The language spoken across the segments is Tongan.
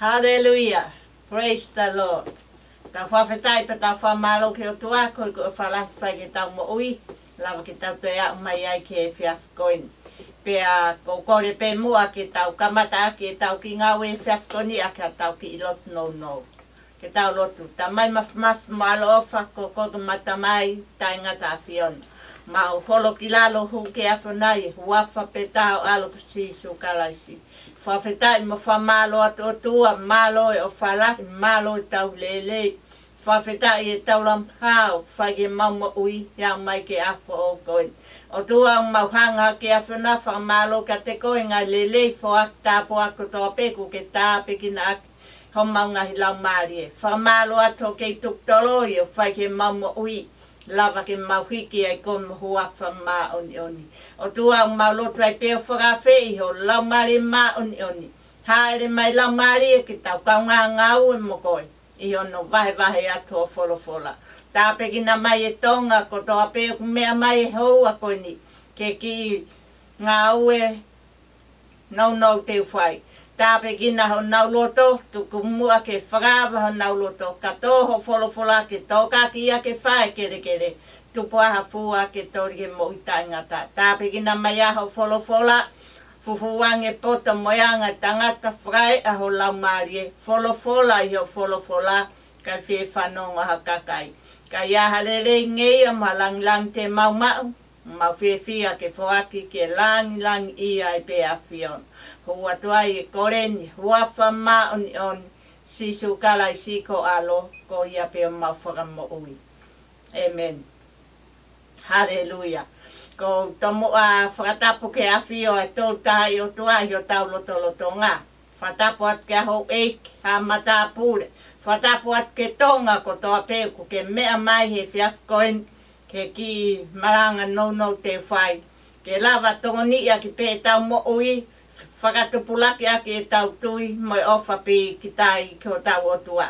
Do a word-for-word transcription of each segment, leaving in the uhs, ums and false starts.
Haleluia. Praise the Lord. Tau fakafetaʻi pea tau fakamālō ki he ʻOtua koeʻuhi ko e ʻofa lahi ʻoku fai ki heʻetau moʻui, lava ke tau toe aʻu mai ai ki he efiafi ko eni. Pea ʻoku ou kole pē muʻa ke tau kamata ʻaki ʻetau kiʻi ngāue efiafi ko eni ʻaki haʻatau kiʻi lotu nounou. Ke tau lotu. Tamai mafimafi mo ʻaloʻofa, ko koe ko ʻemau Tamai taʻengata ʻAfiona. Mau holo ki lalo hū ki he ʻAfiona ʻi he huafa pē taha ho ʻAlo ko Sīsū Kalaisi. Fakafetaʻi mo fakamālō atu ʻOtua, mālō e ʻofa lahi, mālō e tauhi lelei. Fakafetaʻi e taulamahao, fai ki heʻemau moʻui, ʻi he aʻu mai ki he ʻaho foʻou ko eni. ʻOtua ʻoku mau hanga ki he ʻAfiona, fakamālō kiate koe ngaahi lelei, foaki tāpuaki kotoa pē kuo ke tāpuekina ʻaki homau ngaahi laumālie. Fakamālō atu hoʻo kei tuku toloi ʻo fai ki heʻemau moʻui. Lava ke mau hiki ai koe mo ho huafa māʻoniʻoni. ʻOtua ʻoku mau lotu ai pē ʻo fakaafeʻi ho Laumālie Māʻoniʻoni. Hāʻele mai Laumālie ke tau kaungā ngāue mo koe ʻi hono vahevahe atu ho folofola. Tāpuekina mai e Tonga kotoa pē ʻoku meʻa mai he houa ko eni ki he kiʻi ngāue nounou te u fai. Tāpuekina honau loto, tuku muʻa ke fakaava honau loto, ka tō ho folofola ke tokaki ia ke fai kelekele, tupu ʻa ha fua ke toli ki he moʻui taʻengata. Tāpuekina mai ʻa ho folofola, fufū ange poto mo e anga e tangata, fakaeʻa ho Laumālie, folofola ʻi ho folofola, kae fie fanongo ha kakai. Ka ʻi ai ha lelei ngeia mo ha lāngilangi te mau maʻu, mau fiefia ke foaki ke lāngilangiʻia ai pē ʻa e ʻAfiona. Hū atu ai e kole ni, huafa māʻoniʻoni, Sīsū Kalaisi ko ho ʻAlo, ko ia pē homau Fakamoʻui. ʻĒmeni. Haleluia. ʻOku ou tomuʻa fakatapu ki he ʻafio ʻa e Tolu Tahaʻi ʻOtua ʻi hotau lotolotonga. Fakatapu atu ki he houʻeiki, haʻa matāpule. Fakatapu atu ki he Tonga kotoa pē ʻoku ke meʻa mai he efiafi ko eni ki he kiʻi malanga nounou te u fai. Ke lava tokoniʻi ʻaki pē ʻetau moʻui, fakatupulaki ʻaki ʻetau tui mo e ʻofa pīkitai ki hotau ʻOtua.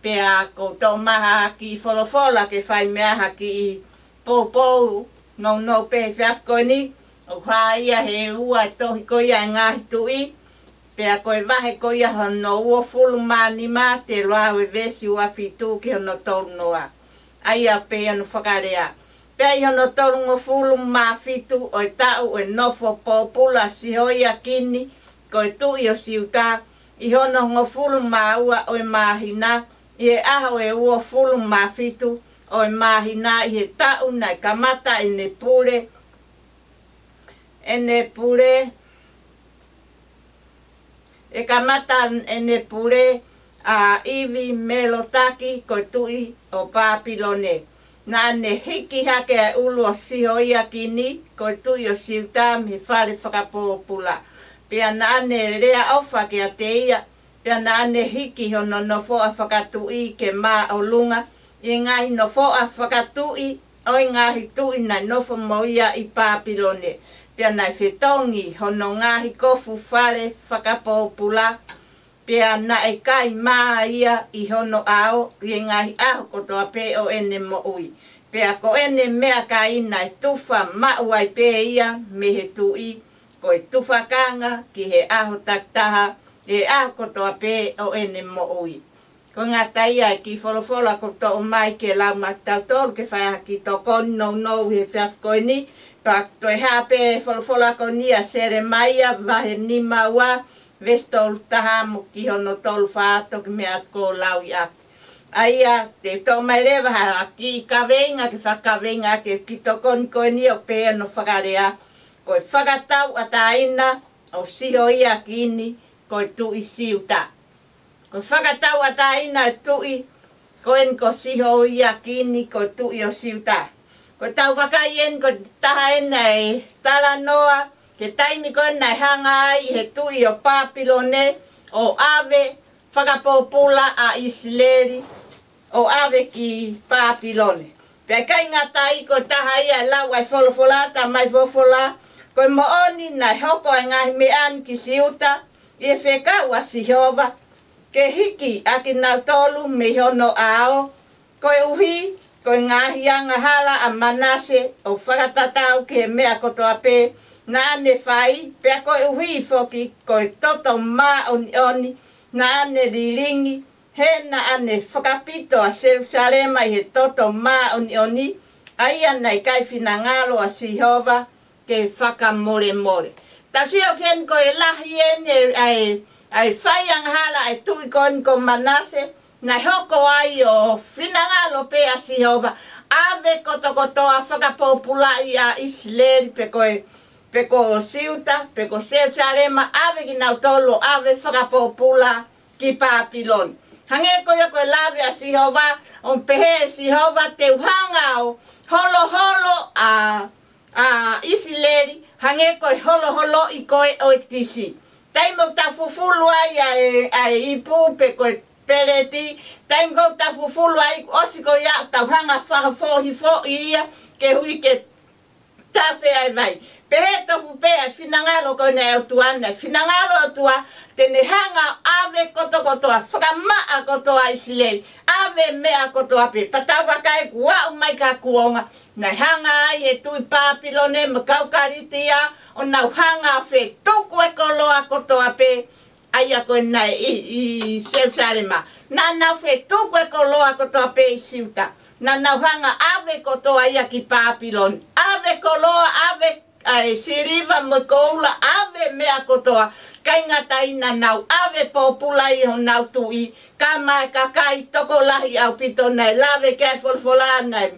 Pea ʻoku ou toʻo mai ha kiʻi folofola ke fai mei ai ha kiʻi poupou nounou pē he efiafi ko eni, ʻoku hā ia he ua e tohi ko ia ʻa e Ngaahi Tuʻi, pea ko e vahe ko ia hono uofulu mā nima, te u lau e veesi ua fitu ki hono tolu noa. ʻA ia pē hono fakalea. Pea ʻi hono tolungofulu mā fitu ʻo e taʻu ʻo e nofo pōpula ʻa Sihoiakini ko e tuʻi ʻo Siuta, ʻi hono hongofulu mā ua ʻo e māhina, ʻi he ʻaho ʻe uofulu mā fitu ʻo e māhina, ʻi he taʻu naʻe kamata ʻene pule, ʻene pule, ʻe kamata ʻene pule ʻa ʻIvi-Melotaki ko e tuʻi ʻo Pāpilone. Naʻa ne hiki hake ʻa e ʻulu ʻo Sihoiakini ko e tuʻi ʻo Siuta mei he fale fakapōpula. Pea naʻa ne lea ʻofa kiate ia, pea naʻa ne hiki hono nofoʻa fakatuʻi ke māʻolunga ʻi he ngaahi nofoʻa fakatuʻi ʻo e ngaahi tuʻi naʻe nofo mo ia ʻi Pāpilone. Pea naʻe fetongi hono ngaahi kofu fale fakapōpula, pea naʻe kai mā ia ʻi hono ʻao ʻi he ngaahi ʻaho kotoa pē ʻo ʻene moʻui. Pea ko ʻene meʻakai naʻe tufa maʻu ai pē ia mei he tuʻi, ko e tufakanga ki he ʻaho takitaha ʻi he ʻaho kotoa pē ʻo ʻene moʻui. Ko e ngata ia e kiʻi folofola ʻoku ou toʻo mai ke lau maʻa kitautolu ke fai ha kiʻi tokoni nounou he efiafi ko eni, pea toe hā pē folofola ko eni ʻa Selemaia vahe nima ua, veesi tolu taha mo ki hono tolu fā, toki meʻa atu ʻoku ou lau ia. ʻA ia, te u toʻo mai leva ha kiʻi kaveinga ke fakakaveinga ʻaki e kiʻi tokoni ko eni ʻoku pehē hono fakalea. Ko e fakatauʻatāina ʻo Sihoiakini ko e tuʻi Siuta. Ko e fakatauʻatāina e tuʻi ko eni ko Sihoiakini ko e tuʻi ʻo Siuta. Ko ʻetau vakai eni ko e taha eni ʻa e talanoa ki he taimi ko eni naʻe hanga ai ʻe he tuʻi ʻo Pāpilone ʻo ʻave fakapōpula ʻa ʻIsileli ʻo ʻave ki Pāpilone. Pea ʻikai ngata ai, ko e taha ia e lau ʻa e folofola, talamai folofola, ko e moʻoni naʻe hoko ʻa e ngaahi meʻa ni ki Siuta ʻi he fekau ʻa Sihova ke hiki ʻa kinautolu mei hono ʻao, koeʻuhi ko e ngaahi angahala ʻa Manase ʻo fakatatau ki he meʻa kotoa pē naʻa ne fai, pea koeʻuhi foki ko e toto māʻoniʻoni Naʻa ne lilingi, he naʻa ne fakapito ʻa Selusalema ʻi he toto māʻoniʻoni, ʻa ia naʻe ʻikai finangalo ʻa Sihova ke fakamolemole. Tau sio ki heni, ko e lahi eni ʻa e, ʻa e fai angahala ʻa e tuʻi ko eni ko Manase, naʻe hoko ai ʻo finangalo pē ʻa Sihova, ʻave kotokotoa, fakapōpulaʻi ʻa ʻIsileli, pe ko e, pe ko Siuta, pe ko Selusalema, ʻave kinautolu, ʻave fakapōpula ki Papilone. Hangē ko ia ko e lave ʻa Sihova, ʻo pehē ʻe Sihova, te u hanga ʻo holoholo ʻa, ʻa ʻIsileli, hangē ko e holoholoʻi ko ē ʻo e tisi. Taimi ʻoku tau fufulu ai ʻa e, ʻa e ipu pe ko e peleti, taimi ʻoku tau fufulu ai, ʻosi ko ia ʻoku tau hanga fakafoʻohifoʻi ia, koeʻuhi ke tafe ʻa e vai. Pehē tofu pē ʻa e finangalo ko ena ʻa e ʻOtua, naʻe finangalo ʻOtua te ne hanga ʻave kotokotoa, fakamaʻa kotoa ʻIsileli, ʻave meʻa kotoa pē. Pea tau vakai kuo aʻu mai ki ha kuonga, naʻe hanga ai he tuʻi Papilone mo e kau Kalitia ʻo nau hanga fetuku e koloa kotoa pē, ʻa ia ko ena ʻi, ʻi Selusalema. Naʻa nau fetuku e koloa kotoa pē ʻi Siuta. Naʻa nau hanga ʻave kotoa ia ki Papilone. ʻAve koloa, ʻave ʻa e siliva mo e koula, ʻave meʻa kotoa. ʻIkai ngata ai, naʻa nau ʻave pōpula ʻi honau tuʻi, kae ʻumaʻā e kakai tokolahi ʻaupito. Naʻe lave ki ai e folofola, naʻe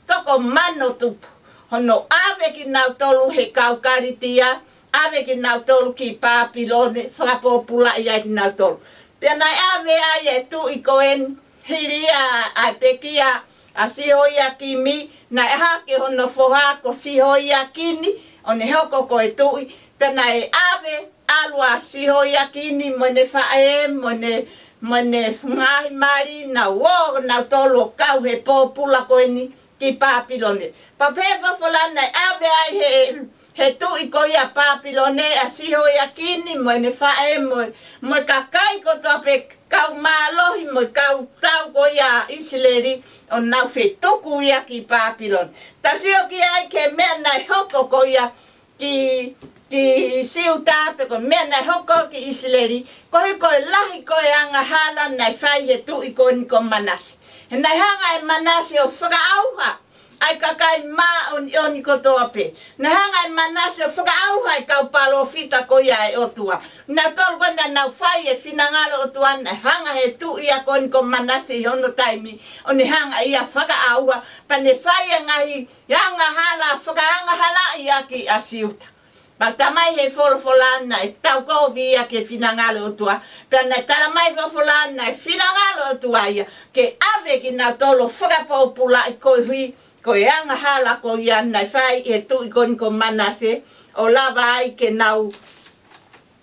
toko mano tupu hono ʻave kinautolu he kau Kalitia, ʻave kinautolu ki Papilone, fakapōpulaʻi ai kinautolu. Pea naʻe ʻave ai e tuʻi ko eni, hili ia ʻa e pekia ʻa Sihoiakimi, naʻe ʻaʻahi hono foha ko Sihoiakini ʻo ne hoko ko e tuʻi. Pea naʻe ʻave, ʻalu ʻa Sihoiakini mo ʻene faʻē, mo ʻene, mo ʻene ngaahi mali, nau ō nautolu ʻo kau he pōpula ko eni ki Papilone. Pea pehē e folofola naʻe ʻave ai he, he tuʻi ko ia Papilone ʻa Sihoiakini mo ʻene faʻē mo, mo e kakai kotoa pē, kau mālohi mo e kau tau ko ia ʻa ʻIsileli, ʻo nau fetuku ia ki Papilone. Tau sio ki ai ki he meʻa naʻe hoko ko ia ki, ki Siuta, pe ko e meʻa naʻe hoko ki ʻIsileli, koeʻuhi ko e lahi ko ē angahala naʻe fai he tuʻi ko eni ko Manase. He naʻe hanga ʻe Manase ʻo fakaʻauha ʻa e kakai māʻoniʻoni kotoa pē. Naʻe hanga ʻe Manase ʻo fakaʻauha e kau palōfita ko ia ʻa e ʻOtua. Nautolu ko ē naʻa nau fai e finangalo ʻOtua, naʻe hanga he tuʻi ia ko eni ko Manase ʻi hono taimi ʻo ne hanga ia fakaʻauha, pea ne fai e ngaahi angahala, fakaangahalaʻi ʻaki ʻa Siuta. Pea talamai he folofola naʻe taukovi ia ki he finangalo ʻOtua. Pea naʻe talamai he folofola naʻe finangalo ʻOtua ia ke ʻave kinautolu ʻo fakapōpulaʻi koeʻuhi ko e angahala ko ia naʻe fai ʻe he tuʻi ko eni ko Manase, ʻo lava ai ke nau,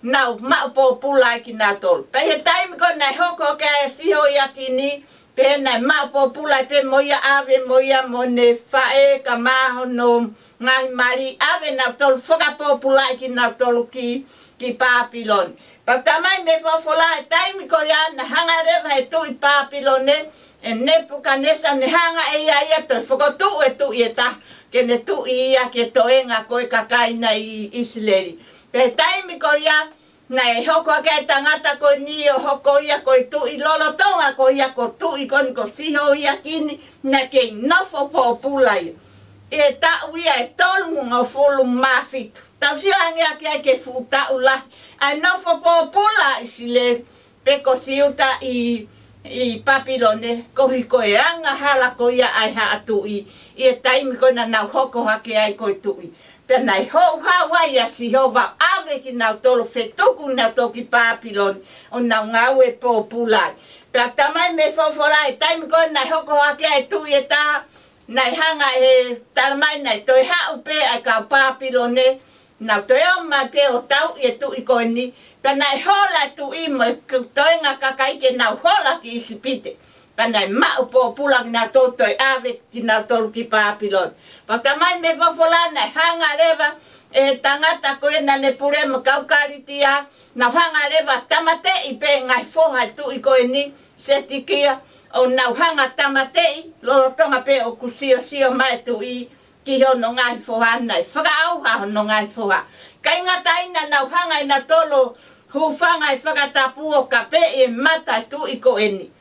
nau maʻu pōpula ai kinautolu. Pea ʻi he taimi ko ē naʻe hoko ki ai ʻa Sihoiakini, pea naʻe maʻu pōpula ai pē mo ia, ʻave mo ia mo ʻene faʻē kae ʻumaʻā hono ngaahi mali, ʻave nautolu, fakapōpulaʻi kinautolu ki, ki Papilone. Pea talamai mei he folofola he taimi ko ia naʻe hanga leva he tuʻi Papilone, ʻe Nepukanesa, ne hanga ʻe ia ia ʻo toe fokotuʻu e tuʻi ʻe taha ke ne tuʻi ia ki he toenga ko ē kakai naʻe ʻi ʻIsileli. Pea he taimi ko ia naʻe hoko hake ai e tangata ko eni ʻo hoko ia ko e tuʻi, lolotonga ko ia ko e tuʻi ko eni ko Sihoiakini, naʻe kei nofo pōpula ia ʻi he taʻu ia ʻe tolungofulu mā fitu. Tau sio ange ʻaki ai ki he fuʻu taʻu lahi ʻa e nofo pōpula ʻa ʻIsileli pe ko Siuta ʻi, ʻi Papilone, koeʻuhi ko e angahala ko ia ʻa e haʻa tuʻi ʻi he taimi ko ē naʻa nau hoko hake ai ko e tuʻi. Pea naʻe houhau ai ʻa Sihova ʻo ʻave kinautolu, fetuku kinautolu ki Papilone ʻo nau ngāue pōpula ai. Pea talamai mei he folofola he taimi ko ē naʻe hoko hake ai e tuʻi ʻe taha, naʻe hanga ʻe he, talamai naʻe toe haʻu pē ʻa e kau Papilone, nau toe ō mai pē ʻo tauʻi e tuʻi ko eni. Pea naʻe hola e tuʻi mo e k-, toenga kakai ke nau hola ki ʻIsipite. Pea naʻe maʻu pōpula kinautolu, toe ʻave kinautolu ki Papilone. Pea talamai mei he folofola naʻe hanga leva ʻe he tangata ko ē naʻa ne pule mo e kau Kalitia, nau hanga leva ʻo tāmateʻi pē e ngaahi foha ʻo e tuʻi ko eni, Setekia, ʻo nau hanga ʻo tāmateʻi lolotonga pē ʻoku siosio mai e tuʻi ki hono ngaahi foha, naʻe fakaʻauha hono ngaahi foha. ʻIkai ngata ai, naʻa nau hanga ʻe nautolu ʻo Hūfanga he fakatapu ʻo kapeʻi e mata e tuʻi ko eni.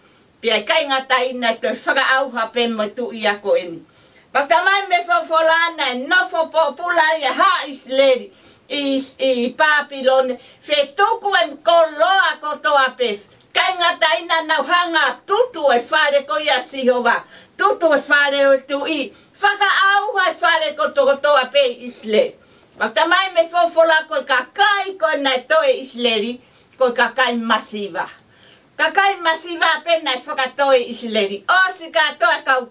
Pea ʻikai ngata ai, naʻe toe fakaʻauha pē mo e tuʻi ia ko eni. Pea talamai ʻe he folofola naʻe nofo pōpula ia ʻa haʻa ʻIsileli ʻi, ʻi Pāpilone, fetuku e koloa kotoa pē. ʻIkai ngata ai, naʻa nau hanga ʻo tutu e fale ko ia ʻo Sihova, tutu e fale ʻo e tuʻi, fakaʻauha e fale kotokotoa pē ʻi ʻIsileli. Pea talamai ʻe he folofola ko e kakai ko ē naʻe toe ʻi ʻIsileli, ko e kakai masiva. Kakai masiva pē naʻe fakatoi ʻi ʻIsileli. ʻOsi kātoa e kau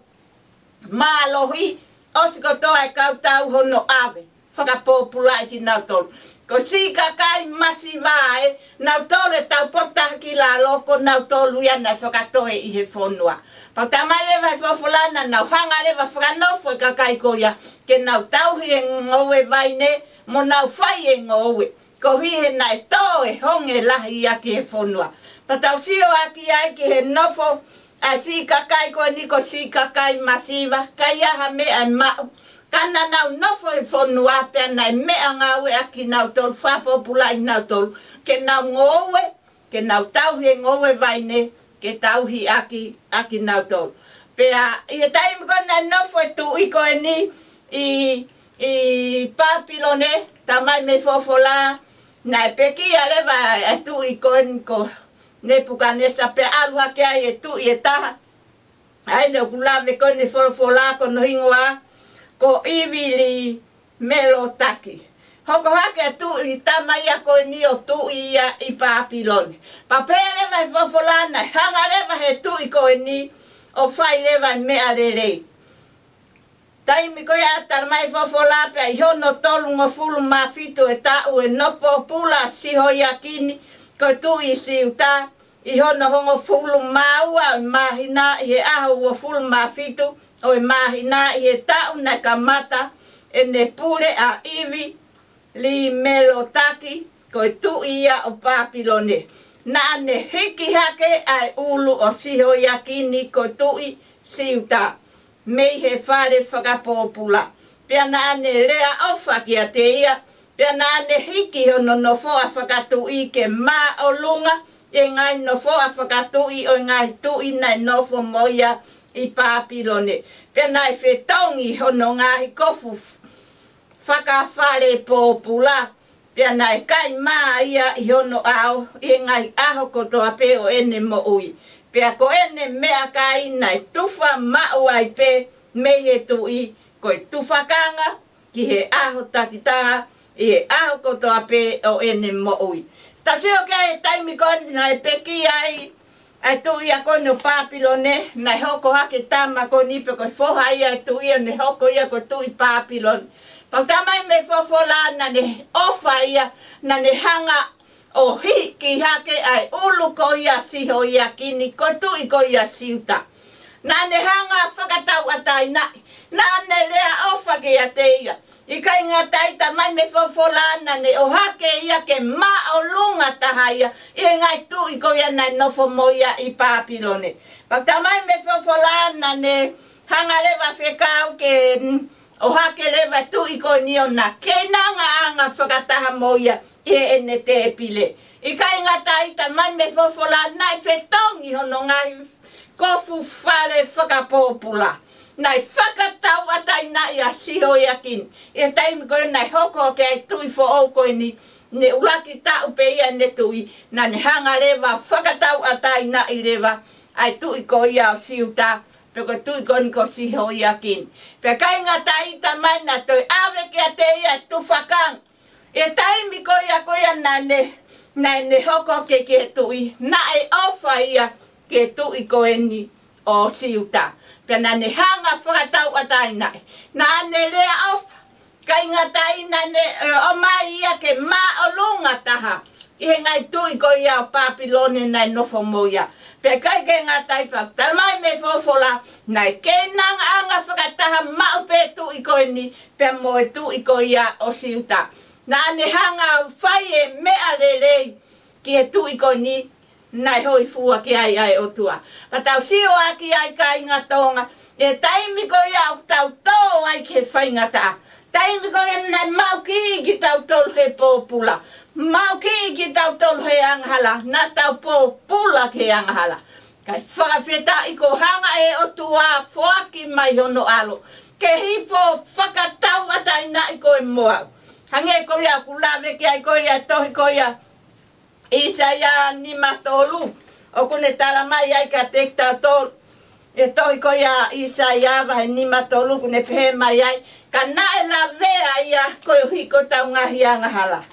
mālohi, ʻosi kotoa e kau tau hono ʻave, fakapōpulaʻi kinautolu. Ko e siʻi kakai masiva ē, nautolu e taupotu taha ki lalo, ko nautolu ia naʻe fakatoi ʻi he fonua. Pea talamai leva ʻe he folofola naʻa nau hanga leva ʻo fakanofo e kakai ko ia, ke nau tauhi e ngoue vaine, mo nau fai e ngoue. Koeʻuhi he naʻe tō e honge lahi ia ki he fonua. Pea tau sio ʻaki ai ki he nofo ʻa e siʻi kakai ko eni, ko e siʻi kakai masiva, ʻikai ha meʻa ʻe maʻu. Ka naʻa nau nofo he fonua pea naʻe meʻangāueʻaki kinautolu, fakapōpulaʻi kinautolu, ke nau ngoue, ke nau tauhi e ngoue vaine, ke tauhi ʻaki, ʻaki kinautolu. Pea ʻi he taimi ko ē naʻe nofo e tuʻi ko eni ʻi, ʻi Pāpilone, talamai ʻe he folofola, naʻe pekia leva e tuʻi ko eni ko Nepukanesa, pea ʻalu hake ai e tuʻi ʻe taha. ʻA ia naʻa ku lave ko eni he folofola, ko hono hingoa ko ʻIvili-Melotaki. Hoko hake e tuʻi tama ia ko eni ʻo tuʻi ia ʻi Pāpilone. Pea pehē leva ʻe he folofola naʻe hanga leva ʻe he tuʻi ko eni ʻo fai leva e meʻa lelei. Taimi ko ia, talamai ʻe he folofola, pea ʻi hono tolungofulu mā fitu e taʻu e nofo pōpula ʻa Sihoiakini ko e tuʻi ʻi Siuta, ʻi hono hongofulu mā ua ʻo e māhina, ʻi he ʻaho uofulu mā fitu ʻo e māhina, ʻi he taʻu naʻe kamata ʻene pule ʻa ʻIvili-Melotaki ko e tuʻi ia ʻo Pāpilone, naʻa ne hiki hake ʻa e ʻulu ʻo Sihoiakini ko e tuʻi ʻi Siuta mei he fale fakapōpula. Pea naʻa ne lea ʻofa kiate ia, pea naʻa ne hiki hono nofoʻa fakatuʻi ke māʻolunga ʻi he ngaahi nofoʻa fakatuʻi ʻo e ngaahi tuʻi naʻe nofo mo ia ʻi Pāpilone. Pea naʻe fetongi hono ngaahi kofu fakafale pōpula, pea naʻe kai mā ia ʻi hono ʻao ʻi he ngaahi ʻaho kotoa pē ʻo ʻene moʻui. Pea ko ʻene meʻakai naʻe tufa maʻu ai pē mei he tuʻi, ko e tufakanga ki he ʻaho takitaha ʻi he ʻaho kotoa pē ʻo ʻene moʻui. Tau sio ki he taimi ko eni naʻe pekia ai ʻa e tuʻi ia ko eni ʻo Pāpilone, naʻe hoko hake e tama ko eni pe ko e foha ia ʻo e tuʻi ʻo ne hoko ia ko e tuʻi Pāpilone. Pea talamai ʻe he folofola naʻa ne ʻofa ia, naʻa ne hanga ʻo hiki hake ʻa e ʻulu ko ia ʻo Sihoiakini ko e tuʻi ko ia ʻo Siuta. Naʻa ne hanga ʻo fakatauʻatāinaʻi, naʻa ne lea ʻofa kiate ia. ʻIkai ngata ai, talamai ʻe he folofola naʻa ne ʻohake ia ke māʻolunga taha ia ʻi he ngaahi tuʻi ko ia naʻe nofo mo ia ʻi Pāpilone. Pea talamai ʻe he folofola naʻa ne hanga leva ʻo fekau ke, mm, ʻohake leva e tuʻi ko eni ʻo na keinangaʻanga fakataha mo ia ʻi heʻene tēpile. ʻIkai ngata ai, talamai ʻe he folofola naʻe fetongi hono ngaahi kofu fale fakapōpula. Naʻe fakatauʻatāinaʻi ʻa Sihoiakini ʻi he taimi ko ē naʻe hoko hake ai e tuʻi foʻou ko eni, ne ʻuluaki taʻu pē ia ʻene tuʻi, naʻa ne hanga leva ʻo fakatauʻatāinaʻi leva ʻa e tuʻi ko ia ʻo Siuta, pe ko e tuʻi ko eni ko Sihoiakini. Pea ʻikai ngata ai, talamai naʻe toe ʻave kiate ia e tufakanga. ʻI he taimi ko ia ko ia naʻa ne, naʻa ne hoko hake ki he tuʻi, naʻe ʻofa ia ki he tuʻi ko eni ʻo Siuta. Pea naʻa ne hanga ʻo fakatauʻatāinaʻi, naʻa ne lea ʻofa. ʻIkai ngata ai, naʻa ne, ē, ʻomai ia ke māʻolunga taha ʻi he ngaahi tuʻi ko ia ʻo Pāpilone naʻe nofo mo ia. Pea ʻikai ke ngata ai, pea talamai ʻe he folofola naʻe keinangaʻanga fakataha maʻu pē e tuʻi ko eni pea mo e tuʻi ko ia ʻo Siuta. Naʻa ne hanga ʻo fai e meʻa lelei ki he tuʻi ko eni naʻe hōifua ki ai ʻa e ʻOtua. Pea tau sio ʻaki ai, kāinga Tonga, ʻi he taimi ko ia ʻoku tau tō ai ki he faingataʻa, taimi ko ia naʻe maʻu kiʻi kitautolu ʻe he pōpula, Mau kiʻi kitautolu he angahala, naʻa tau pōpula ki he angahala. Kae fakafetaʻi kuo hanga ʻe he ʻOtua ʻo foaki mai hono ʻAlo ke hifo ʻo fakatauʻatāinaʻi koe mo au. Hangē ko ia ʻoku lave ki ai ko ia e tohi ko ia ʻIsaia nima tolu, ʻoku ne tala mai ai kiate kitautolu, e tohi ko ia ʻa ʻIsaia vahe nima tolu, ʻoku ne pehē mai ai, ka naʻe lavea ia koeʻuhi ko ʻetau ngaahi angahala.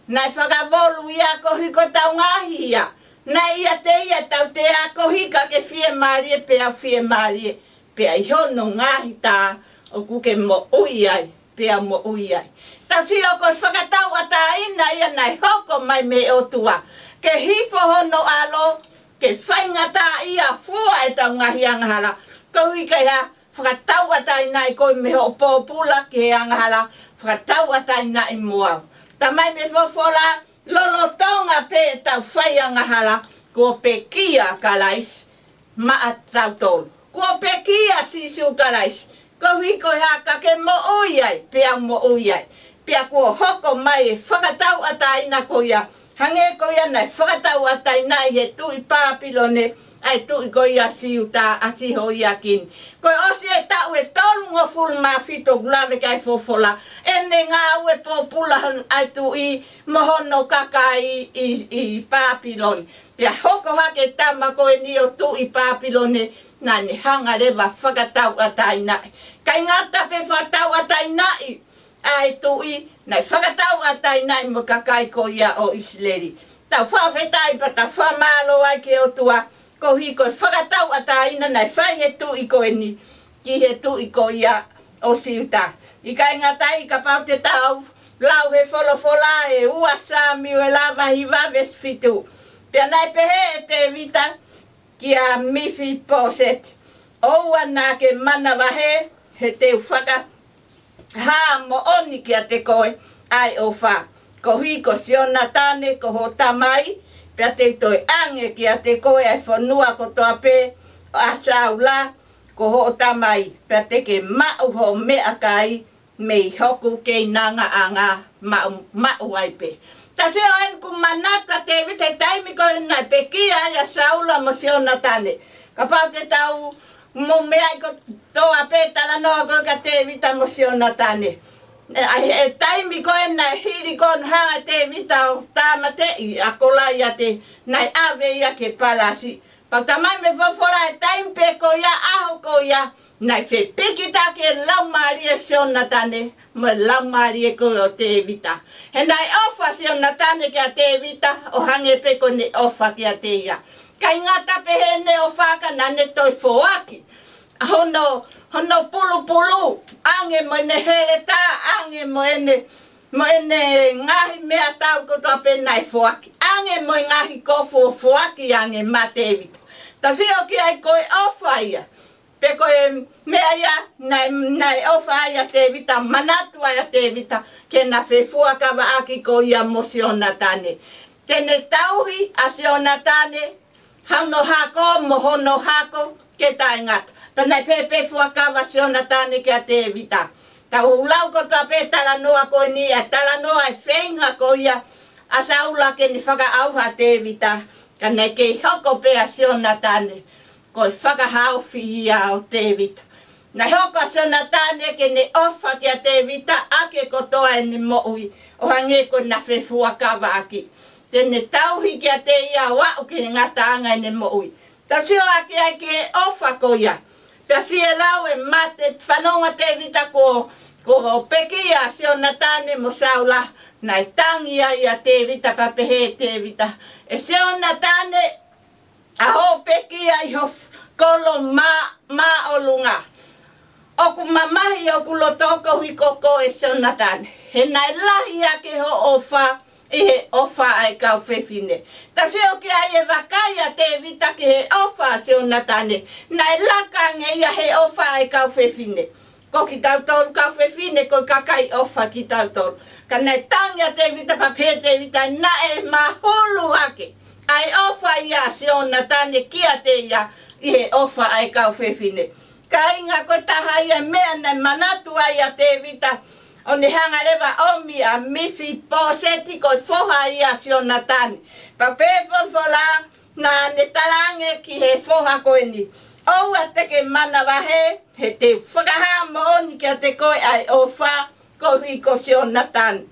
Naʻe fakavolu ia koeʻuhi ko ʻetau ngaahi hia. Naʻe ʻiate ia ʻa e tautea, ko e hika ke fiemālie pea fiemālie, pea ʻi hono ngaahi tā ʻoku ke moʻui ai, pea moʻui ai. Tau sio ko e fakatauʻatāina ia naʻe hoko mai mei he ʻOtua ke hifo hono ʻAlo ke faingataʻaʻia, fua ʻetau ngaahi angahala. Koeʻuhi ke fakatauʻatāinaʻi koe mei hoʻo pōpula ki he angahala, fakatauʻatāinaʻi mo au. Talamai mei he folofola, lolotonga pē ʻetau fai angahala, kuo pekia ʻa Kalaisi maʻatautolu. Kuo pekia ʻa Sīsū Kalaisi. Koeʻuhi ko e hā? Ka ke moʻui ai, pea u moʻui ai. Pea kuo hoko mai e fakatauʻatāina ko ia, hangē ko ia naʻe fakatauʻatāinaʻi ʻe he tuʻi Pāpilone ʻa e tuʻi ko ia ʻo Siuta, ʻa Sihoiakini. Ko e ʻosi e taʻu ʻe tolungofulu mā fitu ʻoku lave ki ai e folofola, ʻene ngāue pōpula ʻa e tuʻi mo hono kakai ʻi, ʻi Pāpilone. Pea hoko hake e tama ko eni ʻo e tuʻi Pāpilone, naʻa ne hanga leva ʻo fakatauʻatāinaʻi. ʻIkai ngata pē ʻi he fakatauʻatāinaʻi ʻa e tuʻi, naʻe fakatauʻatāinaʻi mo e kakai ko ia ʻo ʻIsileli. Tau fakafetaʻi pea tau fakamālō ai ki he ʻOtua, koeʻuhi ko e fakatauʻatāina naʻe fai ʻe he tuʻi ko eni ki he tuʻi ko ia ʻo Siuta. ʻIkai ngata ai, kapau te tau lau he folofola ʻi he ua Sāmiuela vahe hiva veesi fitu. Pea naʻe pehē ʻe Tēvita kia Mifiposeti, ʻOua naʻa ke manavahē, he te u fakahā moʻoni kiate koe ʻa e ʻofa, koeʻuhi ko Sionatane ko hoʻo tamai, pea te u toe ʻoange kiate koe ʻa e fonua kotoa pē ʻa Saula ko hoʻo tamai, pea te ke maʻu hoʻo meʻakai mei hoku keinangaʻanga maʻu, maʻu ai pē. Tau sio eni, ʻoku manatu ʻa Tēvita he taimi ko ē naʻe pekia ai ʻa Saula mo Sionatane. Kapau te tau mou meaʻi kotoa pē e talanoa ko ē kia Tēvita mo Sionatane. ʻA e, he taimi ko ē naʻe hili ko ē hono hanga ʻe Tēvita ʻo tāmateʻi ʻa Kolaiate, naʻe ʻave ia ki he palasi. Pea talamai mei he folofola he taimi pē ko ia, ʻaho ko ia, naʻe fepikitaki e laumālie ʻo Sionatane mo e laumālie ko ē ʻo Tēvita. He naʻe ʻofa ʻa Sionatane kia Tēvita ʻo hangē pē ko ʻene ʻofa kiate ia. ʻIkai ngata pē heʻene ʻofa, ka naʻa ne toe foaki ʻa hono, hono pulupulu, ʻoange mo ʻene heletā, ʻoange mo ʻene, mo ʻene ngaahi meʻatau kotoa pē naʻe foaki, ʻoange mo e ngaahi kofu ʻo foaki ange maʻa Tēvita. Tau sio ki ai, ko e ʻofa ia, pe ko e meʻa ia naʻe, naʻe ʻofa ai ʻa Tēvita, manatu ai ʻa Tēvita ke na fefuakavaʻaki ko ia mo Sionatane. Te ne tauhi ʻa Sionatane, hono hako mo hono hako ke taʻengata. Pea naʻe pehē pē e fuakava ʻa Sionatane kia Tēvita. Tau lau kotoa pē e talanoa ko eni, ʻa e talanoa e feinga ko ia ʻa Saula ke ne fakaʻauha ʻa Tēvita. Ka naʻe kei hoko pē ʻa Sionatane ko e fakahaofi ia ʻo Tēvita. Naʻe hoko ʻa Sionatane ke ne ʻofa kia Tēvita ʻaki e kotoa ʻene moʻui, ʻo hangē ko ʻena fefuakavaʻaki. Te ne tauhi kiate ia ʻo aʻu ki he ngataʻanga ʻene moʻui. Tau sio ʻaki ai ki he ʻofa ko ia. Pea fielau e mate, fanongo ʻa Tēvita kuo, kuo pekia ʻa Sionatane mo Saula, naʻe tangi ai ʻa Tēvita pea pehē ʻe Tēvita, ʻE Sionatane, ʻa hoʻo pekia ʻi ho f-, kolo mā, māʻolunga, ʻoku mamahi hoku loto koeʻuhi ko koe Sionatane. He naʻe lahi hake hoʻo ʻofa ʻi he ʻofa ʻa e kau fefine. Tau sio ki ai e vakai ʻa Tēvita ki he ʻofa ʻa Sionatane. Naʻe laka ange ia he ʻofa ʻa e kau fefine. Ko kitautolu kau fefine, ko e kakai ʻofa kitautolu. Ka naʻe tangi ʻa Tēvita pea pehē ʻe Tēvita naʻe mahulu hake ʻa e ʻofa ia ʻa Sionatane kiate ia ʻi he ʻofa ʻa e kau fefine. Kāinga, ko e taha ia e meʻa naʻe manatu ai ʻa Tēvita, ʻo ne hanga leva ʻo ʻomi ʻa Mifiposeti ko e foha ia ʻo Sionatane. Pea pehē folofola, naʻa ne talaange ki he foha ko eni, ʻoua te ke manavahē, he te u fakahā moʻoni kiate koe ʻa e ʻofa koeʻuhi ko Sionatane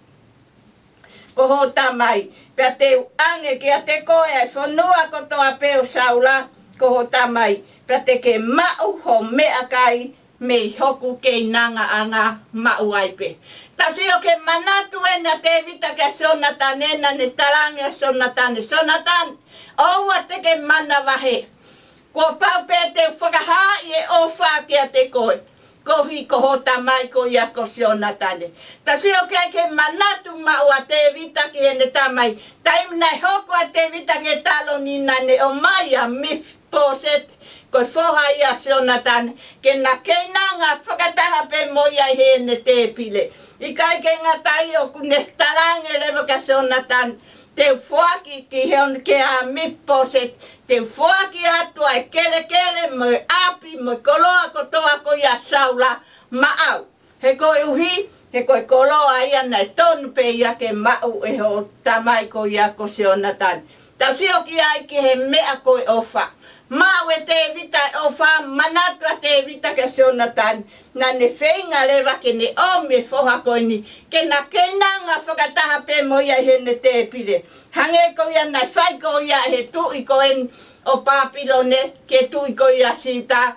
ko ho tamai, pea te u ʻoange kiate koe ʻa e fonua kotoa pē ʻo Saula ko ho tamai, pea te ke maʻu ho meʻakai mei hoku keinangaʻanga maʻu ai pē. Tau sio ki he manatu ʻena ʻa Tēvita kia Sionatane, naʻa ne talaange ʻa Sionatane, Sionatane, ʻoua te ke manavahē. Kuo pau pē te u fakahā ʻa e ʻofa kiate koe koeʻuhi ko ho tamai ko ia ko Sionatane. Tau sio ki ai ki he manatu maʻu ʻa Tēvita ki heʻene tamai. Taimi naʻe hoko ai ʻa Tēvita ki he taloni, naʻa ne ʻomai ʻa Mifiposeti ko e foha ia ʻo Sionatane, ke na keinanga fakataha pē mo ia ʻi heʻene tēpile. ʻIkai ke ngata ai, ʻoku ne talaange leva kia Sionatane, te u foaki ki he on ke ʻa Mifiposeti, te u foaki atu ʻa e kelekele mo e ʻapi mo e koloa kotoa ko ia ʻa Saula maʻau. He koeʻuhi, he ko e koloa ia naʻe tonu pē ia ke maʻu ʻe ho tamai ko ia ko Sionatane. Tau sio ki ai ki he meʻa ko e ʻofa. Maʻu ʻe Tēvita e ʻofa, manatu ʻa Tēvita kia Sionatane, naʻa ne feinga leva ke ne ʻomi e foha ko eni, ke na keinanga fakataha pē mo ia ʻi heʻene tēpile. Hangē ko ia naʻe fai ko ia ʻe he tuʻi ko eni ʻo Pāpilone ki he tuʻi ko ia ʻo Siuta,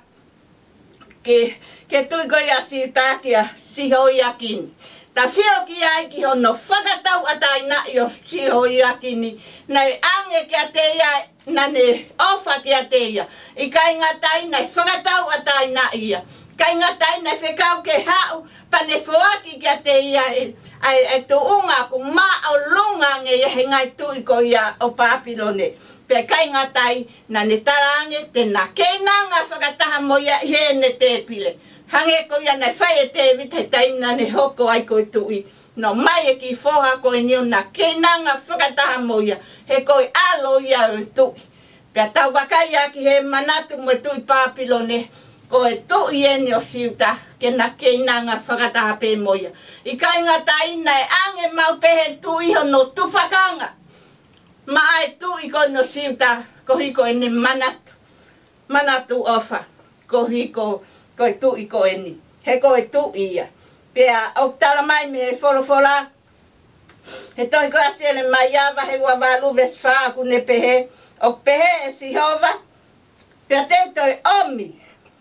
ki, ki he tuʻi ko ia ʻo Siuta kia Sihoiakini. Tau sio ki ai ki hono fakatauʻatāinaʻi ʻo Sihoiakini, naʻe ʻoange kiate ia, naʻa ne ʻofa kiate ia. ʻIkai ngata ai, naʻe fakatauʻatāinaʻi ia. ʻIkai ngata ai, naʻe fekau ke haʻu pea ne foaki kiate ia e, ʻa e, ʻa e tuʻunga ʻoku māʻolunga ange ia he ngaahi tuʻi ko ia ʻo Pāpilone. Pea ʻikai ngata ai, naʻa ne talaange te na keinanga fakataha mo ia ʻi heʻene tēpile. Hangē ko ia naʻe fai ʻe Tēvita he taimi naʻa ne hoko ai ko e tuʻi. Naʻe ʻomai e kiʻi foha ko eni ʻo na keinanga fakataha mo ia, he ko e ʻalo ia ʻo e tuʻi. Pea tau vakai ā ki he manatu mo e tuʻi Pāpilone, ko e tuʻi eni ʻo Siuta, ke na keinanga fakataha pē mo ia. ʻIkai ngata ai, naʻe ʻoange maʻu pē ʻe he tuʻi hono tufakanga maʻa e tuʻi ko eni ʻo Siuta, koeʻuhi ko ʻene manatu, manatu ʻofa koeʻuhi ko, ko e tuʻi ko eni. He ko e tuʻi ia. Pea ʻoku tala mai mei he folofola, he tohi ko ia ʻa Selemaia vahe ua valu veesi fā, ʻoku ne pehē, ʻoku pehē ʻe Sihova, pea te u toe ʻomi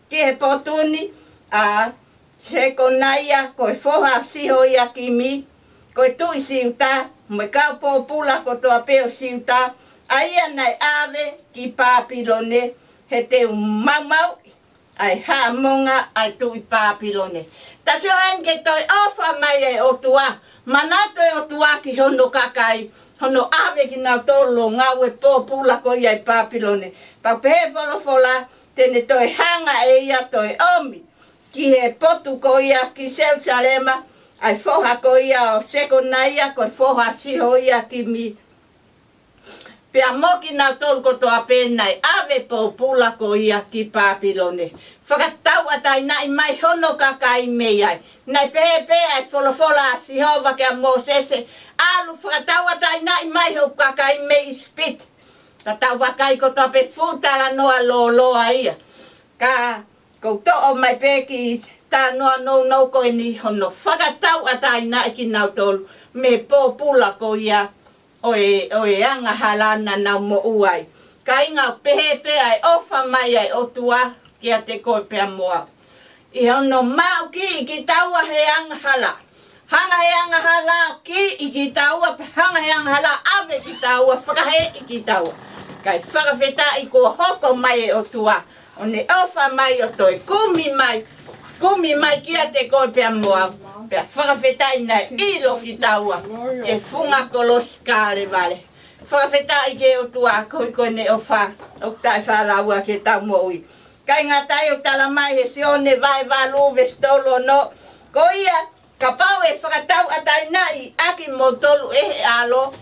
ki he potu ni ʻa Sekonaia ko e foha ʻo Sihoiakimi, ko e tuʻi Siuta, mo e kau pōpula kotoa pē ʻo Siuta, ʻa ia naʻe ʻave ki Pāpilone, he te u maumauʻi ʻa e haʻamonga ʻa e tuʻi Pāpilone. Tau sio heni ki he toe ʻofa mai ʻa e ʻOtua, manatu e ʻOtua ki hono kakai, hono ʻave kinautolu ʻo ngāue pōpula ko ia ʻi Pāpilone. Pea pehē folofola, te ne toe hanga ʻe ia ʻo toe ʻomi ki he potu ko ia ki Selusalema ʻa e foha ko ia ʻo Sekonaia ko e foha ʻo Sihoiakimi, pea mo kinautolu kotoa pē naʻe ʻave pōpula ko ia ki Pāpilone. Fakatauʻatāinaʻi mai hono kakai mei ai. Naʻe pehē pē ʻa e folofola ʻa Sihova kia Mōsese, ʻalu fakatauʻatāinaʻi mai hoku kakai mei ʻIsipite. Ka tau vakai kotoa pē, fuʻu talanoa lōloa ia. Ka ʻoku ou toʻo mai pē kiʻi talanoa nounou ko eni hono fakatauʻatāinaʻi kinautolu mei he pōpula ko ia ʻo e, ʻo e angahala naʻa nau moʻua ai. Kāinga, ʻoku pehē pē ʻa e ʻofa mai ʻa e ʻOtua kiate koe pea mo au. ʻI hono maʻu kiʻi kitaua he angahala. Hanga he angahala ʻo kiʻi kitaua, pea hanga he angahala ʻo ʻave kitaua, fakaheeʻi kitaua. Kae fakafetaʻi kuo hoko mai e ʻOtua ʻo ne ʻofa mai ʻo toe kumi mai, kumi mai kiate koe pea mo au. Pea fakafetaʻi naʻe ʻilo kitaua ʻi he funga kolosi Kalevale. Fakafetaʻi ki he ʻOtua koeʻuhi ko ʻene ʻofa ʻoku taʻefaʻalaua ki heʻetau moʻui. ʻIkai ngata ai, ʻoku tala mai he Sione vahe valu veesi tolu ono, ko ia, kapau ʻe fakatauʻatāinaʻi ʻa kimoutolu ʻe he ʻAlo,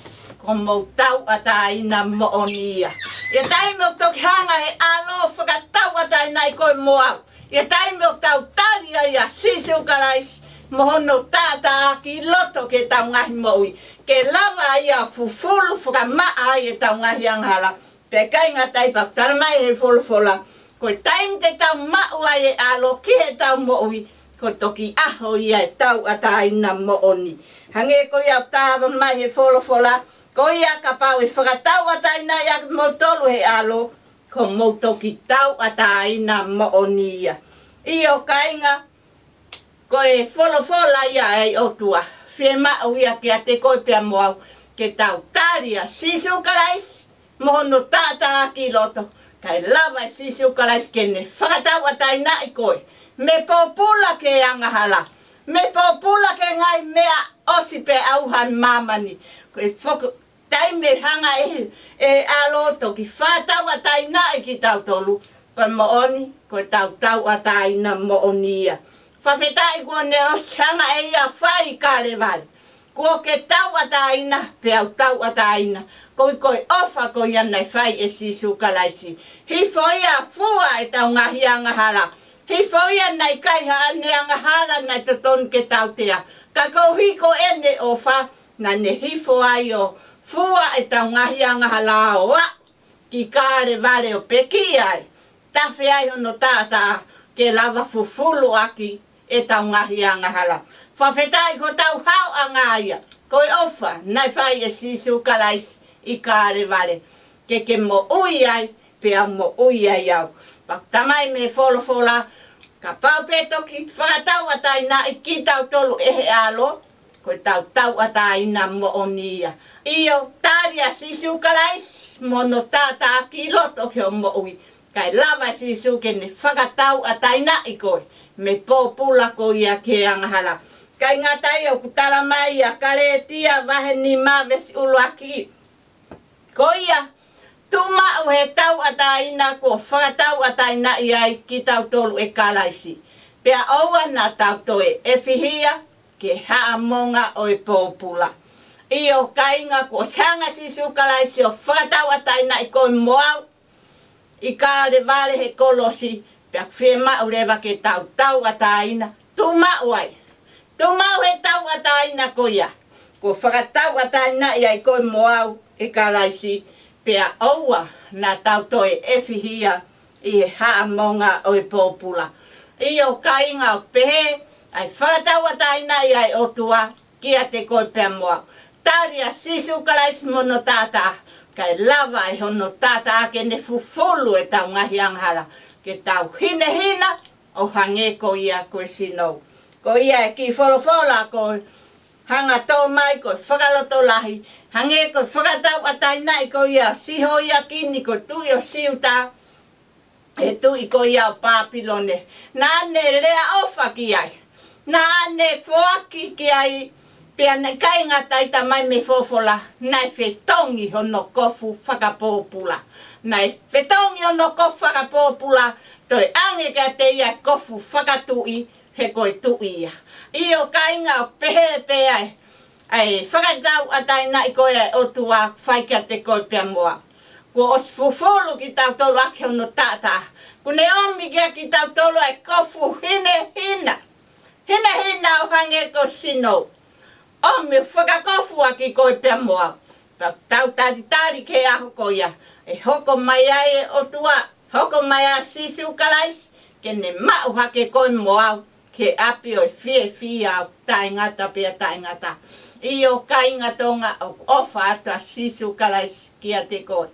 ko homou tauʻatāina moʻoni ia. ʻI he taimi ʻoku toki hanga he ʻAlo ʻo fakatauʻatāinaʻi koe mo au, ʻi he taimi ʻoku tau tali ai ʻa Sīsū Kalaisi mo hono taʻataʻa ki loto ki heʻetau ngaahi moʻui, ke lava ia ʻo fufulu fakamaʻa ai ʻetau ngaahi angahala. Pea ʻikai ngata ai, pea ʻoku tala mai he folofola, ko e taimi te tau maʻu ai e ʻAlo ki heʻetau moʻui, ko e toki ʻaho ia ʻo e tauʻatāina moʻoni. Hangē ko ia ʻoku tala mai he folofola, ko ia kapau ʻe fakatauʻatāinaʻi ʻa kimoutolu ʻe he ʻAlo, ko hoʻomou toki tauʻatāina moʻoni ia. ʻIo kāinga, ko e folofola ia ʻa e ʻOtua, fiemaʻu ia kiate koe pea mo au, ke tau tali ʻa Sīsū Kalaisi mo hono taʻataʻa ki loto, kae lava ʻe Sīsū Kalaisi ke ne fakatauʻatāinaʻi koe mei he pōpula ki he angahala, mei he pōpula ki he ngaahi meʻa ʻosi pea ʻauha ʻa māmani. Ko e foko-, taimi ʻe hanga ʻe he ʻAlo ʻo toki fakatauʻatāinaʻi kitautolu, ko e moʻoni, ko ʻetau tauʻatāina moʻoni ia. Fakafetaʻi kuo ne ʻosi hanga ʻe ia ʻo fai ʻi Kalevale. Kuo ke tauʻatāina, pea u tauʻatāina. Koeʻuhi ko e ʻofa ko ia naʻe fai ʻe Sīsū Kalaisi. Hifo ia ʻo fua ʻetau ngaahi angahala. Hifo ia naʻe ʻikai haʻane angahala naʻe totonu ke tautea. Ka koeʻuhi ko ʻene ʻofa, naʻa ne hifo ai ʻo fua ʻetau ngaahi angahala ʻo aʻu ki Kalevale ʻo pekia ai, tafe ai hono taʻataʻa ke lava fufulu ʻaki ʻetau ngaahi angahala. Fakafetaʻi ko hotau haoʻanga ia, ko e ʻofa naʻe fai ʻe Sīsū Kalaisi ʻi Kalevale, ke ke moʻui ai, pea moʻui ai au. Pea ʻoku tala mai mei he folofola, kapau pē ʻe toki fakatauʻatāinaʻi kitautolu ʻe he ʻAlo, ko ʻetau tauʻatāina moʻoni ia. ʻIo, tali ʻa Sīsū Kalaisi mo hono taʻataʻa ki loto ki hoʻo moʻui, kae lava ʻe Sīsū ke ne fakatauʻatāinaʻi koe mei he pōpula ko ia ki he angahala. ʻIkai ngata ai, ʻoku tala mai ʻia Kalētia vahe nima veesi ʻuluaki, ko ia tuʻumaʻu he tauʻatāina kuo fakatauʻatāinaʻi ai kitautolu ʻe Kalaisi, pea ʻoua naʻa tau toe ʻefihia ki he haʻamonga ʻo e pōpula. ʻIo kāinga, kuo ʻosi hanga ʻe Sīsū Kalaisi ʻo fakatauʻatāinaʻi koe mo au ʻi Kalevale he kolosi, pea ʻoku fiemaʻu leva ke tau tauʻatāina, tuʻumaʻu ai. Tuʻumaʻu he tauʻatāina ko ia kuo fakatauʻatāinaʻi ai koe mo au ʻe Kalaisi, pea ʻoua naʻa tau toe ʻefihia ʻi he haʻamonga ʻo e pōpula. ʻIo kāinga, ʻoku pehē ʻa e fakatauʻatāinaʻi ʻa e ʻOtua kiate koe pea mo au. Tali ʻa Sīsū Kalaisi mo hono taʻataʻa, kae lava ʻe hono taʻataʻa ke ne fufulu ʻetau ngaahi angahala, ke tau hinehina ʻo hangē ko ia ko e sinou. Ko ia e kiʻi folofola ko e hanga ʻo tō mai ko e fakalotolahi, hangē ko e fakatauʻatāinaʻi ko ia ʻo Sihoiakini ko e tuʻi ʻo Siuta ʻe he tuʻi ko ia ʻo Pāpilone. Naʻa ne lea ʻofa ki ai. Naʻa ne foaki ki ai, pea naʻe ʻikai ngata ai, tala mai mei he folofola, naʻe fetongi hono kofu fakapōpula. Naʻe fetongi hono kofu fakapōpula, toe ʻange kiate ia e kofu fakatuʻi, he ko e tuʻi ia. ʻIo kāinga, ʻoku pehē pē ʻa e, ʻa e fakatauʻatāinaʻi ko ia ʻa e ʻOtua ʻoku fai kiate koe pea mo au. Kuo ʻosi fufulu kitautolu ʻaki hono taʻataʻa. Kuo ne ʻomi kia kitautolu ʻa e kofu hinehina. Hinehina ʻo hangē ko e sinou. ʻOmi ʻo fakakofu ʻaki koe pea mo au. Pea tau talitali ki he ʻaho ko ia ʻe hoko mai ai e ʻOtua, hoko mai ai ʻa Sīsū Kalaisi, ke ne maʻu hake koe mo au ki he ʻapi ʻo e fiefia ʻo taʻengata pea taʻengata. ʻIo kāinga Tonga, ʻoku ʻofa atu ʻa Sīsū Kalaisi kiate koe.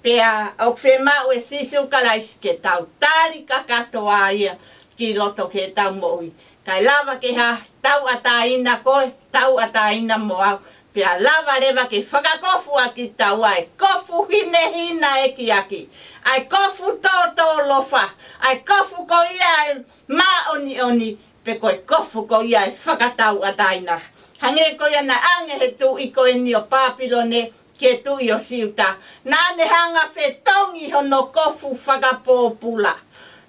Pea ʻoku fiemaʻu ʻe Sīsū Kalaisi ke tau tali kakato ʻa ia ki loto ki heʻetau moʻui. Kae lava ke hā, tauʻatāina koe, tauʻatāina mo au. Pea lava leva ke fakakofu ʻaki kitaua ʻa e kofu hinehina ʻekiaki, ʻa e kofu tōtōlofa, ʻa e kofu ko ia ʻo e māʻoniʻoni, pe ko e kofu ko ia ʻo e fakatauʻatāina. Hangē ko ia naʻe ʻange ʻe he tuʻi ko eni ʻo Pāpilone ki he tuʻi ʻo Siuta. Naʻa ne hanga ʻo fetongi hono kofu fakapōpula.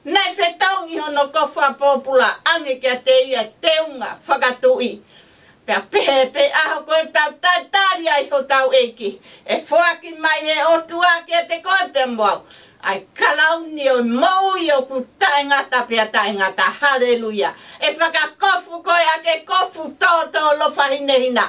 Naʻe fetongi hono kofu fakapōpula, ʻange kiate ia e teunga fakatuʻi. Pea pehē pē ʻaho ko ē ʻoku tau talitali ai hotau ʻEiki, ʻe foaki mai ʻe he ʻOtua kiate koe pea mo au ʻa e kalauni ʻo e moʻui ʻoku taʻengata pea taʻengata. Haleluia. ʻE fakakofu koe ʻaki e kofu tōtōlofa hinehina.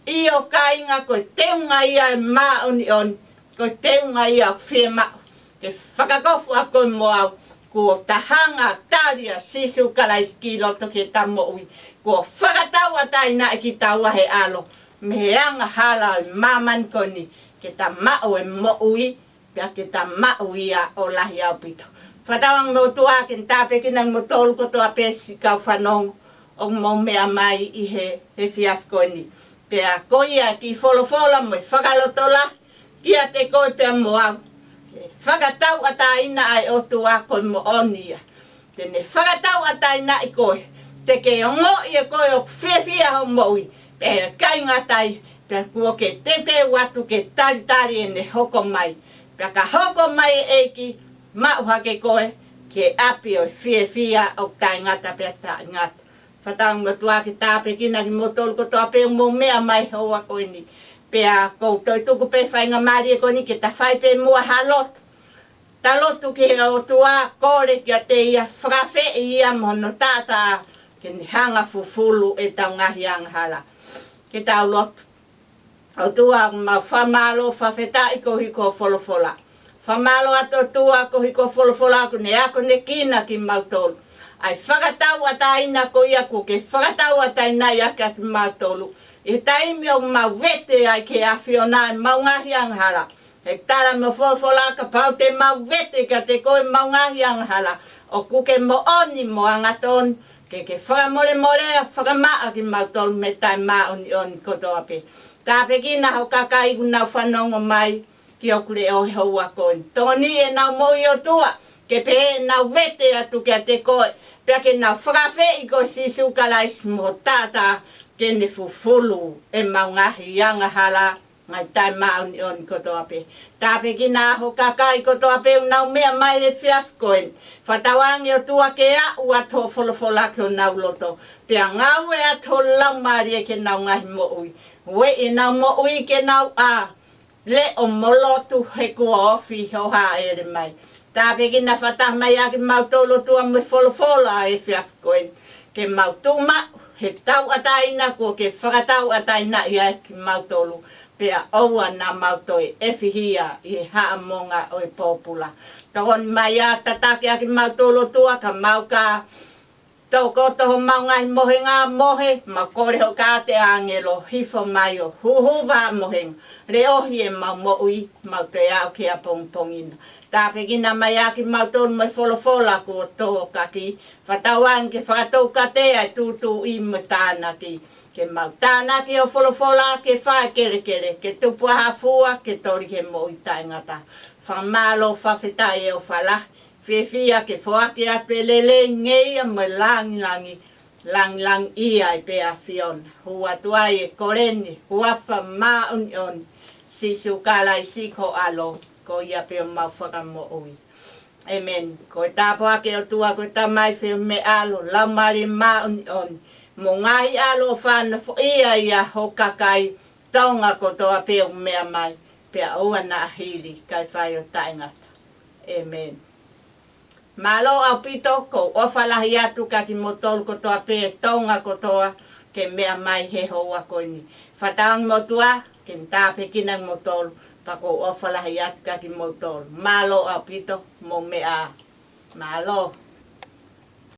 ʻIo kāinga, ko e teunga ia ʻo e māʻoniʻoni. Ko e teunga ia ʻoku fiemaʻu ke fakakofu ʻa koe mo au, kuo ta hanga ʻo tali ʻa Sīsū Kalaisi ki loto ki heʻeta moʻui. Kuo fakatauʻatāinaʻi kitaua ʻe he ʻAlo mei he angahala ʻo e māmani ko eni, ke ta maʻu e moʻui, pea ke ta maʻu ia ʻo lahi ʻaupito. Fakatauange mo e ʻOtua ke ne tāpuekina kimoutolu kotoa pē siʻi kau fanongo ʻoku mou meʻa mai ʻi he, he efiafi ko eni. Pea ko ia e kiʻi folofola mo e fakalotolahi kiate koe pea mo au. ʻE fakatauʻatāina ʻa e ʻOtua, ko e moʻoni ia. Te ne fakatauʻatāinaʻi koe, te ke ongoʻi ʻe koe ʻoku fiefia hoʻo moʻui, pea ʻikai ngata ai, pea kuo ke teuteu atu ke talitali ʻene hoko mai. Pea ka hoko mai e ʻEiki, maʻu hake koe ki he ʻapi ʻo e fiefia ʻoku taʻengata pea taʻengata. Fakatauange mo e ʻOtua ke tāpuekina kimoutolu kotoa pē ʻoku mou meʻa mai he houa ko eni. Pea ʻoku ou toe tuku pē faingamālie ko eni ke ta fai pē muʻa ha lotu. Ta lotu ki he ʻOtua, kole kiate ia, fakaafeʻi ia mo hono taʻataʻa ke ne hanga ʻo fufulu ʻetau ngaahi angahala. Ke tau lotu. ʻOtua, ʻoku mau fakamālō fakafetaʻi koeʻuhi ko hoʻo folofola. Fakamālō atu ʻOtua koeʻuhi ko hoʻo folofola kuo ne akonekina kimautolu. ʻA e fakatauʻatāina ko ia kuo ke fakatauʻatāinaʻi ʻaki kimautolu ʻi he taimi ʻoku mau vete ai ki he ʻAfiona ʻemau ngaahi angahala. He tala mei hoʻo folofola kapau te mau vete kiate koe ʻemau ngaahi angahala, ʻoku ke moʻoni mo angatonu, ke ke fakamolemolea fakamaʻa kimautolu mei he taʻemāʻoniʻoni kotoa pē. Tāpuekina hoʻo kakai ʻoku nau fanongo mai ki hoku leʻo he houa ko eni. Tokoniʻi ʻenau moʻui ʻOtua, ke pehē ʻenau vete atu kiate koe, pea ke nau fakaafeʻi koe Sīsū Kalaisi mo hoʻo taʻataʻa ke ne fufulu ʻemau ngaahi angahala, ngaahi taʻemāʻoniʻoni kotoa pē. Tāpuekina hoʻo kakai kotoa pē ʻoku nau meʻa mai he efiafi ko eni. Fakatauange ʻOtua ke aʻu atu hoʻo folofola ki honau loto. Pea ngāue atu ho Laumālie ki heʻenau ngaahi moʻui. Ueʻi ʻenau moʻui ke nau ʻā, leʻo mo lotu he kuo ofi hoʻo hāʻele mai. Tāpuekina fakataha mai ʻa kimautolu ʻOtua mo e folofola ʻa e efiafi ko eni. Ke mau tuʻu maʻu he tauʻatāina kuo ke fakatauʻatāinaʻi ʻaki kimautolu. Pea ʻoua naʻa mau toe ʻefihia ʻi he haʻamonga ʻo e pōpula. Tokoni mai ā, tataki ʻa kimautolu ʻOtua ka mau ka tokoto homau ngaahi mohenga mohe, mau kole hoʻo kāte ʻāngelo hifo mai ʻo huhuva mohenga. Leʻohi ʻemau moʻui, mau toe aʻu ki he ʻapongipongi na. Tāpuekina mai ā kimautolu mo e folofola kuo tō kaki. Fakatauange ke fakatau kiate ia ʻa e tūtuuʻi mo e tānaki. Ke mau tānaki hoʻo folofola ke fai kelekele, ke tupu ʻa ha fua, ke toli ki he moʻui taʻengata. Fakamālō fakafetaʻi ʻe ʻofa lahi. Fiefia ke foaki atu e lelei, ngeia mo e langilangi, langilangiʻia ai pē ʻa e ʻAfiona. Hū atu ai e kole ni, huafa māʻoniʻoni Sīsū Kalaisi ko ho ʻAlo, ko ia pē homau Fakamoʻui. ʻĒmeni. Ko e tāpuaki ʻa e ʻOtua ko e Tamai, feohi mo e ʻAlo, Laumālie Māʻoniʻoni, mo e ngaahi ʻaloʻofa nofoʻia ʻa hoʻo kakai, Tonga kotoa pē ʻoku meʻa mai, pea ʻoua naʻa hili, kae fai ʻo taʻengata. ʻĒmeni. Mālō ʻaupito, ʻoku ou ʻofa lahi atu kia kimoutolu kotoa pē, Tonga kotoa, ke meʻa mai he houa ko eni. Fakatauange mo e ʻOtua ke ne tāpuekina kimoutolu, pea ʻoku ou ʻofa lahi atu kia kimoutolu. Mālō ʻaupito, mou meʻa ā. Mālō.